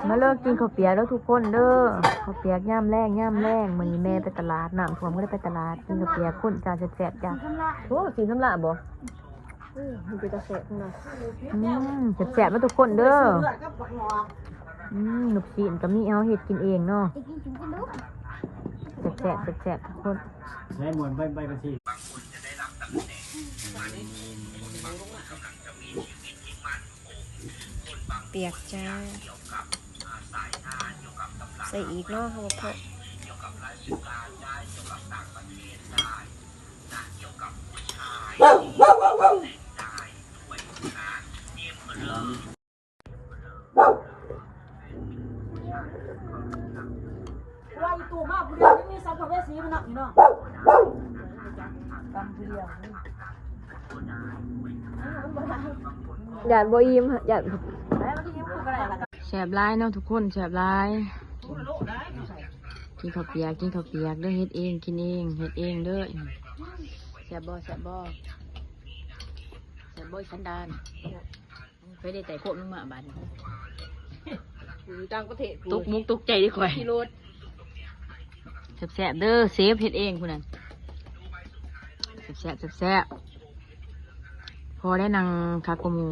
ມາເລີຍ ກິນເຂົ້າປຽກເດີທຸກຄົນເດີ ເຂົ້າປຽກຍາມແລງ ຍາມແລງ. ມື້ນີ້ແມ່ໄປຕະຫຼາດ ນ້ຳຖ້ວມກໍໄດ້ໄປຕະຫຼາດ ກິນເຂົ້າປຽກຄົນຈ້າ ແຊບໆ ຈ້າ. ໂອ້ ສີນສຳລະບໍ່? ອືມ ມັນເປັນຕາແຊບເນາະ. ອືມ ແຊບໆ ເດີທຸກຄົນເດີ. ອືມ ລູກຊີ້ນກໍມີ ເຮົາເຮັດກິນເອງເນາະ. ແຊບໆ ແຊບໆ ທຸກຄົນ. ໃຊ້ໝວນໃບ ໃບບັນຊີ ປຽກຈ້າ. ໃສ່ອີກເນາະ ເຮົາບໍ່ພໍ. ວ່າອີ່ຕູ້ມາຜູ້ດຽວ ຍັງມີສຳພະເວສີມານຳອີກເນາະ. ຢ້ານບໍ່ອີ່ມ ຢ້ານ. ແຊບຫຼາຍເນາະທຸກຄົນ ແຊບຫຼາຍ. ກິນເຂົ້າປຽກ ກິນເຂົ້າປຽກເດີ ເຮັດເອງ ກິນເອງ ເຮັດເອງເດີ. ແຊບບໍ່? ແຊບບໍ່? ແຊບບໍ່ ສັນດານ? ໄປໄດ້ໄຕ່ໂຄກລົງມາບາດນີ້ ຢູ່ຕ່າງປະເທດ ຕົກມຸກຕົກໃຈເດ້ຂ້ອຍ ຂີ່ລົດ. ແຊບໆ ເດີ ເຊຟເຮັດເອງພຸ້ນນະ. ແຊບໆ ແຊບໆ ພໍໄດ້ນັ່ງຄັກກວ່າໝູ່.